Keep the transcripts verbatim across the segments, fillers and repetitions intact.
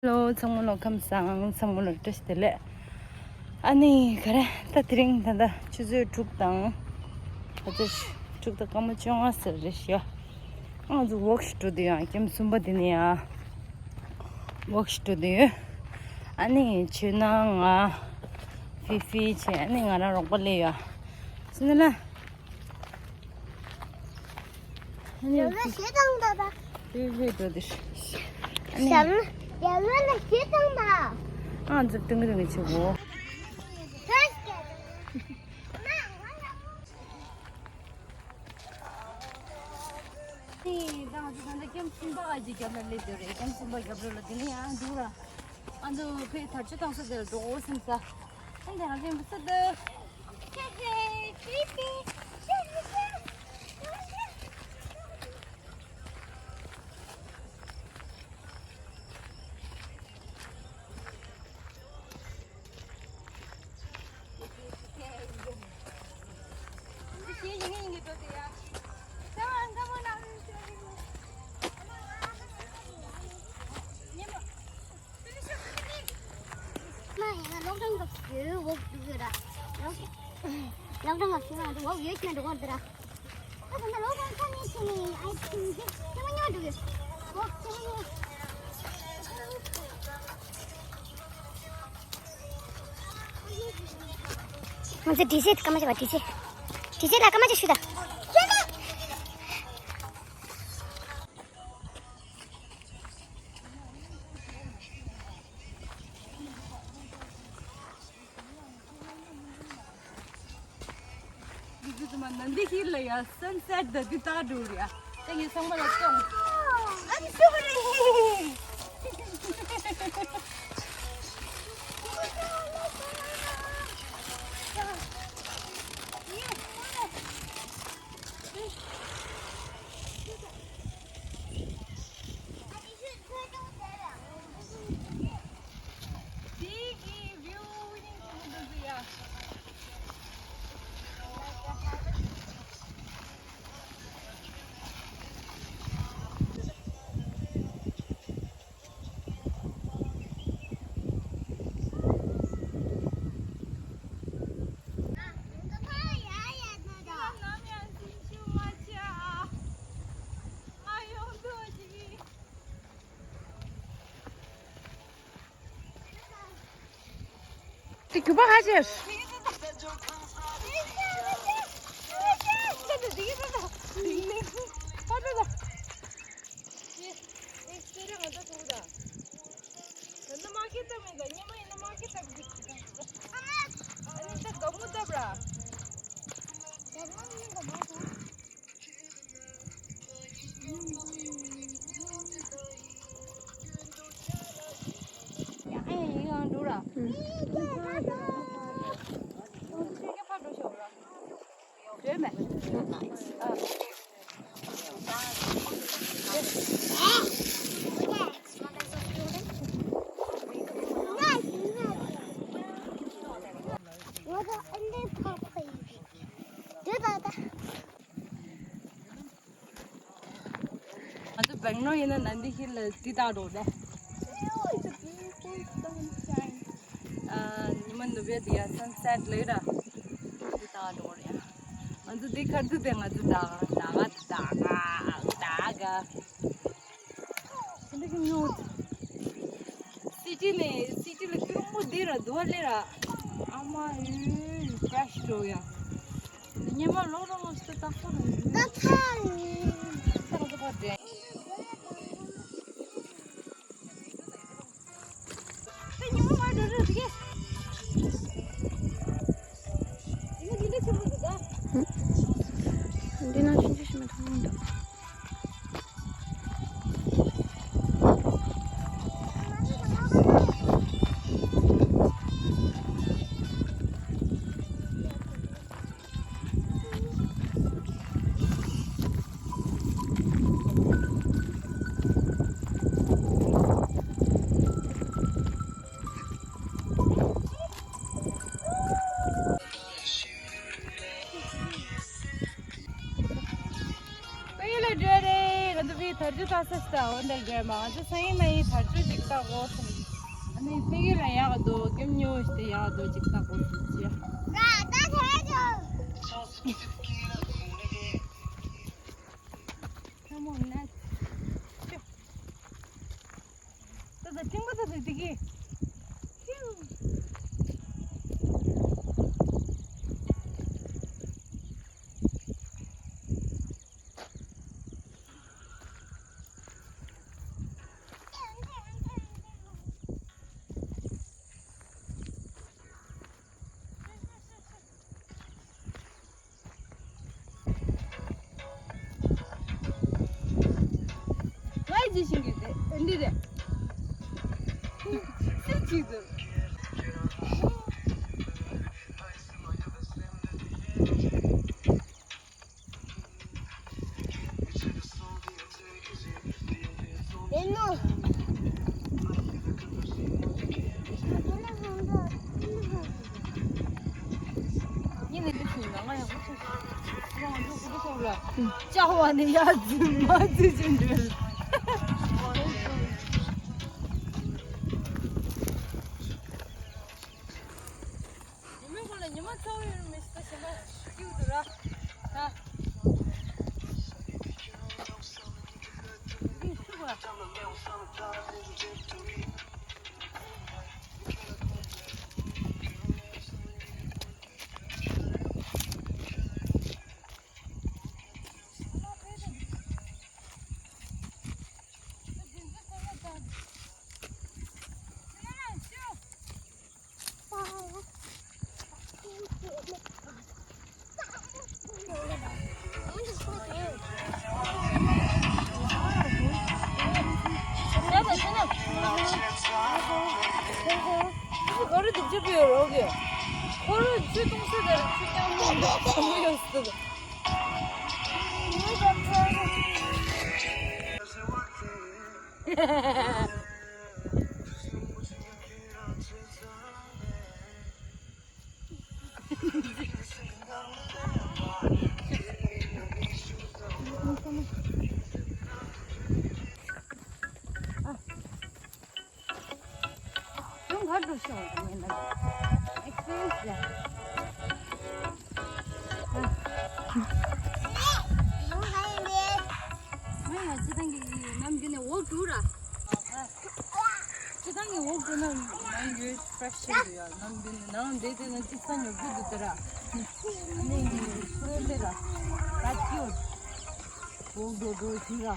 ཧེ་ལོ། ཚང་མ་ལ་ཁམས་བཟང་། ཚང་མ་ལ་བཀྲ་ཤིས་བདེ་ལེགས། ཨ་ནི་ག་རེ། ད་དེ་རིང་ད་ལྟ་ཆུ་ཚོད་དྲུག་དང་། ད་ལྟ་དྲུག་དང་སྐར་མ་བཅོ་ལྔ་ཟེར་རེད་ཤག་ང་ཚོ་ཝོག་ཞིག་འགྲོ་དུས་ཡང་ཀེམ་གསུམ་པ་འདི་ནས་ཡང་ཝོག་ཞིག་འགྲོ་དུས། ཨ་ནི་ཆོས་ནང་ང་། ཧྥི་ཧྥི་བྱས། ཨ་ནི་ང་རང་རོགས་པ་སླེབས་ཡོད། སུ་ནི་ལ། ཡ་ལ་ཞེ་དང་ད་ད། ཧྥི་ཧྥི་འགྲོ་དུས། ཨ་ནི། ཞབས་ལ་ཡ་ལ་ལ་ཞེ་དང་ད། ཨ་ཙི་ཏུང་གི་ཏུང་གི་ཆུ་བོ། ནི་ད་ང་ཚོ་ད་ལྟ་ཀེམ་གསུམ་པ་ཨ་ཅེ་རྒྱབ་ལ་སླེབས་ཡོད་རེད། ཀེམ་གསུམ་པ་རྒྱབ་ལོགས་ལ་དེ་ནས་ཡང་འདུག་ར། ཨ་ནི་ཕའི་དར་ལྕོག་བཏང་ས་དེར་འགྲོ་དགོས་བསམ་ས། ཨ་ནི་ང་ཚོ་ཡིན་པ་ས་དེ། ཧེ་ཧེ། ཧེ་ཧེ། མ་ཡིན་ན་གློག་སྒྲོན་གྱི་བོད་འོག་ཏུ་ཡོད་ར། གློག་སྒྲོན་གྱི་བོད་འོག་ཡོད་ཀྱང་འགྲོ་གི་འདུག་ར། ཨ་ད་ལོ་གང་ཚ་ནས་ཕྱིན་ནས་ཨའི་ཐིང་ཅི་ཅི་མ་ཉོ་འགྲོ་གི། འོ་ཅི་མ་ཉོ། ང་ཚོ་ཌི་ཟེ་སྐར་མ་བྱེད་པ། ཌི་ཟེ། ཌི་ཟེ་ལ་སྐར་མ་བྱེད་ཞུ་ད། འདི་ཚོ་མ་ནན་དི་ཧིལ་ལ་ཡ་སན་སེཊ་ད་འདི་ལྟ་འགྲོ་རེད་ཡ། ད་ངས་ཚང་མ་ལ་སྟོན། I'm sorry. དེ་རྒྱུ་པ་ཧ་ཅེས། ང་ཚོ་སྦེང་ལོར་ཡིན་ན་ནན་དི་ཧིལ་ལ་འདི་ལྟ་འགྲོ་ལེ། ཨ། ཉི་མ་ནུབ་ཡ་འདི་ཡ་སན་སེཊ་ལེ་ར། འདི་ལྟ་འགྲོ་རེད། ང་ཚོ་འདི་ཁར་འདུག་སྟེ་ང་ཚོ་ད་ག་ད་ག་ད་ག་ད་ག་འདི་གི་ཉོ། སི་ཊི་ནས་སི་ཊི་ལ་སྐྱིད་པོ་འདི་ར་འདུག་ལེ་ར། ཨ་མ་ཡུ་ཀྲེཤ་འགྲོ་ཡ། ཉི་མ་ལོག་ལོག་ལོག་སྟེ་ད་ཁོ་རང་ད་ཚ་ཡིན། ད་ཁོ་ཚོ་ཕར་འདྲེན། འདི་ན་ཆུང་ཆུང་ཞིག་མ་མཐོང་འདུག་ཨེ་ལ་འདྲ་རེད། ང་ཚོ་བི་དར་ཆུ་ལྟ་ས་ཞིག་ད་འོ་འདིར་འདྲ་མ། ང་ཚོ་སང་ཉིན་ན་ཡི་དར་ཆུ་ཞིག་ལྟ་དགོས་སོང་། ཨ་ནི་ཕ་གི་ལ་ཡག་འདུག་ཀེམ་ཉོ་ཞིག་ཡག་འདུག་ཅིག་ལྟ་དགོས་སུ་ཅི། ད་ད་དེ་ཆོ། ཁྱོད་མོ་ན། ད་ད་ཏིང་པ་ད་ད་དེ་གི། ང་ཡི་ཅི་ཤིང་གི་རེད་འདི་རེད། སུ་གཅིག་ཏུ། ཅག་བ་ནི་ཡ་རྫུན་མ་རྫུན་ཅན་འདྲ། ཉི་མའི་ཁོག་ལ་ཉི་མ་ཚ་བོ་ཡོད་མི་ཤེས་ད་ཞེ་མ་སྐྱིད་འདུག་ར། ད། འདི་ཤུགས་ལ། ཁོ་རང་སྡུག་ཅག་པོ་ཡོད་རོགས་གི། ཁོ་རང་ཆུ་གཏོང་ས་དེར་ཆུ་རྐྱང་མོ་འདུག་བཟོ་མོ་ཡོད་སྲིད། ཡང་ག་འགྲོ་ཤོག་དང་ཡིན་ན། ཨེག་སི་པི་རི་ཡན་སི་ལ། ང་ཡང་སྤྱི་བཏང་གི་ནམ་རྒྱུན་ནས་འོག་འགྲོ་ར། སྤྱི་བཏང་གི་འོག་འགྲོ་ན་ནང་ཡོད་ཕྲེ་ཤར་ཡོད་ཡ། ནམ་རྒྱུན་ནས་ནང་བསྡད་དེ་ན་སྤྱི་བཏང་ཡོད་རྒྱུ་འདུག་དེ་ར། ཨ་ནི་ངའི་ཁོ་རེ་ལེ་ར། ད་ཅིའོ། འོག་འགྲོ་འགྲོ་ཤི་ར།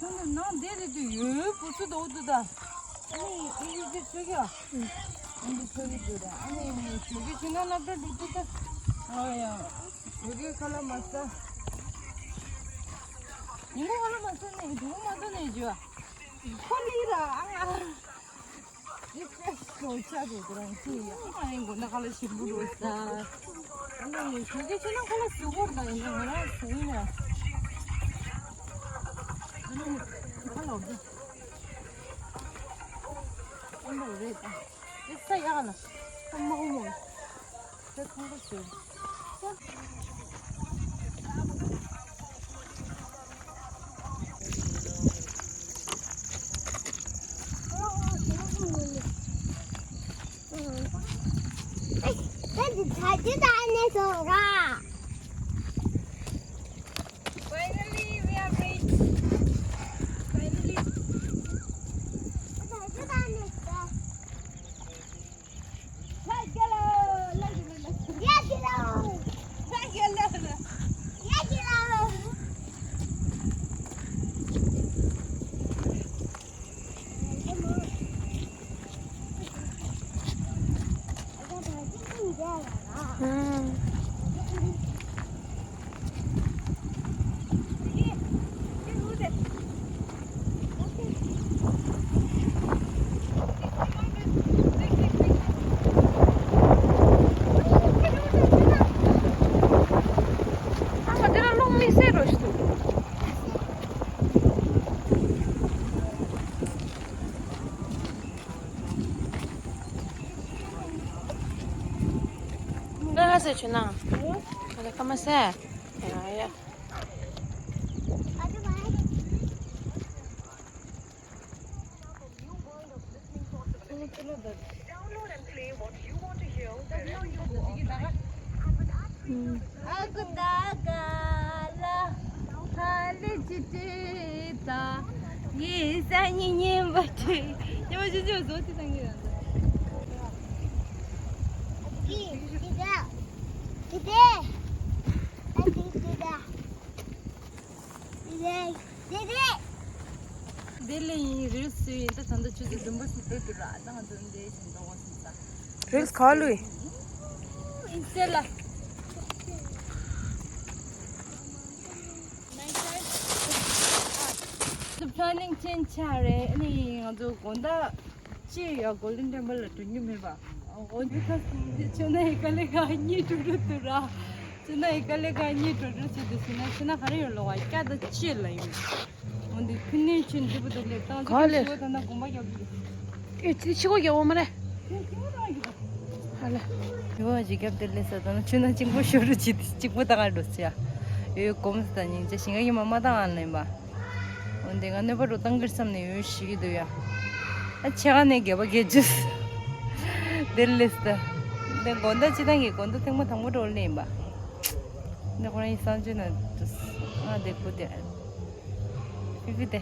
ཁོང་ནང་བསྡད་རེད་དུ་ཡོད་བུ་ཚུ་འདུག་འདུག་ད། ཨ་ནི་ཨི་ཡི་ཅི་ཆོས་ཀྱི་ཨ་ནི་ཆོས་ཀྱི་འདུག་རེད། ཨ་ནི་ཆོས་ཀྱི་ཆོས་ན་སློབ་གྲྭ་འགྲོ་དུས་ད། ཨ་ཡ། ཆོས་ཀྱི་ཁ་ལ་མ་ཟ། ཉིན་གུང་ཁ་ལ་མ་ཟ་ནས་འདུག་མ་ཟ་ནས་འཇུ། ཁོ་ལི་ར་ཨ། ཡི་ཕྲེ་ཤར་ཆགས་འདུག་རང་ཚོ་ཡང་ཨ་ཡིན་དགོས་ན་ཁ་ལ་ཞིམ་པོ་འགྲོ་ས། ཨ་ནི་ཞུ་གི་ཆེ་ན་ཁ་ལ་ཞུ་བོར་དང་ཡིན་ན་ང་རང་ཞུ་ཡིན་ན། ཨ་ནི་ཁ་ལ་འོ་དེ་ཨ་མ་རེད་ད། དེ་ས་ཡག་ན་ས་མ་འོ་མོ། ད་ཁོང་ཁྲོ་ཞུ། Finally, we have reached. Finally. ཨ་མ་དེ་ལ་རླུང་མི་སེར་རོ་ཞིག་འདུག་ང་ལ་ཟེར་བྱུང་ན། ང་ལ་ཁ་མ་ཟེར། ཡ་ཡ། Download and play what you want to hear wherever you go online. ཨ་ཀུ་ད་ག་ལ་ཧ་ལེ་ཅི་ཏི་ད་ཡེ་ས་ཉི་ཉི་བ་ཏི་ཉི་མ་ཅི་ཅི་བཟོ་ཏི་ད་ངི་ར་ཏི་ཏི་ད་ཏི་ཏི་ད་ཏི་ཏི་ད། དེ་ལས་ཡིན་རིལ་སུ་ཡིན་ད་ད་ལྟ་ཆུ་ཚོད་བདུན་པ་སུ་འགྲོ་འདུག་ར་ད་ང་ཚོ་འདི་བཞིན་འགྲོ་བ་སུ་ས། རིལ་ག་ལུས། ཨིན་སེ་ལ། ཚུ་པ་ལིང་ཆེན་ཆ་རེད། ཨ་ནི་ང་ཚོ་དགོང་དག་ཅི་ཡ་གོལ་ཌན་ཊེམ་པལ་ལ་འགྲོ་རྒྱུ་མེད་པ། འོ་འདི་ཁ་སང་འདི་ཆུ་ནའི་ཀ་ལེ་ཀ་གཉིས་འགྲོ་འགྲོ་འདུག་ར། ཆུ་ནའི་ཀ་ལེ་ཀ་གཉིས་འགྲོ་འགྲོ་བྱེད་དུ་ཟིན་ན་ཆུ་ན་ག་རེ་ཡོད་ལོ་བ་སྐྱ་དང་ཅི་ལ་ཡོད། འོ་འདི་ཕི་ནས་ཆུ་འདི་བུ་དུ་ལེབ་བཏང་ག་ལེ། ཆུ་བོ་ད་ན་གོམ་པ་རྒྱབ་འདུག་ཨེ་ཅི་ཆི་གོ་རྒྱབ་འོ་མ་རེད། ཧ་ལ། ཡོ་ཇི་རྒྱབ་དེ་ལས་ས་དང་ཆུ་ན་གཅིག་པོ་ཤོར་རུ་ཅི་གཅིག་པོ་ད་ག་འགྲོ་ཅི་ཡ། ཡོ་གོམ་ས་ད་ཉིན་ཅི་ཞིང་ག་ཡི་མ་མ་ད་ཨན་ལེན་པ། འོན་ཏེ་ང་གནོད་པ་རུ་བཏང་གིར་བསམ་ནས་ཡོད་ཤི་གི་འདུག་ཡ། ཨ་ཆེ་ག་ནས་རྒྱལ་པོ་རྒྱལ་ཇུས། དེ་ལས་ད། དེ་དགོང་དག་ཅི་ཐང་གི་དགོང་དག་ཐེངས་མ་དང་པོ་འགྲོ་ལེན་པ། འདི་ཁོ་རང་ཡི་གསང་སྤྱོད་ན་འདུག་ང་དེ་ཁུ་དེ། ཕི་ཕི་དེ།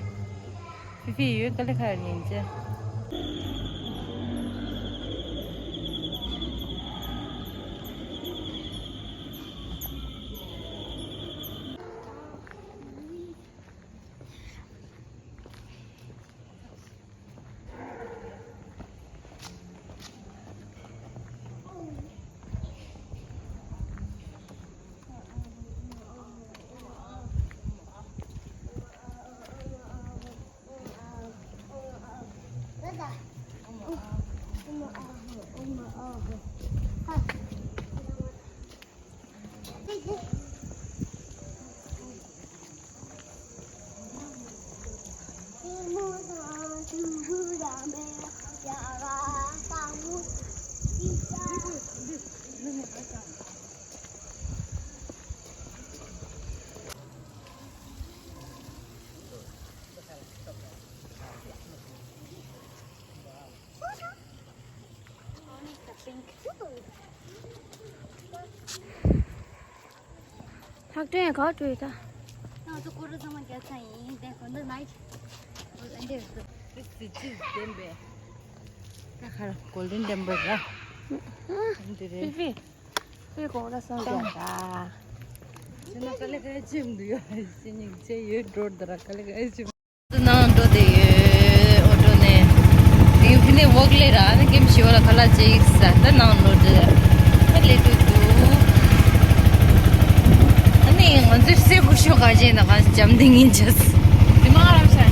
ཕི་ཕི་ཡོད་ཀ་ལེ་ཁ་ཡིན་ཅེ། ལྷག་དོན་ག་བྲོས་ད། ང་ཚོ་སྐོར་ར་ཚང་མ་རྒྱབ་ཚང་ཡིན། དེ་གོ་འདི་ནའི་ཊི་འདི་སི་ཅི་ལྡན་པའི་ད་ཁར་གོལ་ཌན་ཊེམ་པལ་ར། འདི་རེད། ཕི་ཕི་ཕི་གོ་ར་སང་རྒྱབ་ད། ཅི་ན་ཀ་ལེ་ཀ་ཅིམ་འདུག་ཡོད་ཅི་ཉིག་ཅེ་ཡོད་འགྲོ་ད་ར་ཀ་ལེ་ཀ་ཅིམ། ནང་འགྲོ་དེ་ཡོད་ཨོ་ཊོ་ནས། དེ་ཕི་ནས་ཝོག་ལེ་ར་ནི་ཀེམ་ཤི་བ་ལ་ཁ་ལག་ཅིག་ཟ་ད་ནང་འགྲོ་དེ་ཨ་ལེ་ཏུ་དུ། ཨ་ནི་ང་ཚོའི་སེ་ཀུ་ཤོ་ག་ཅེ་ན་ག་འཇམ་དེ་ངིན་ཅེས། དེ་མ་རབ་ཤ་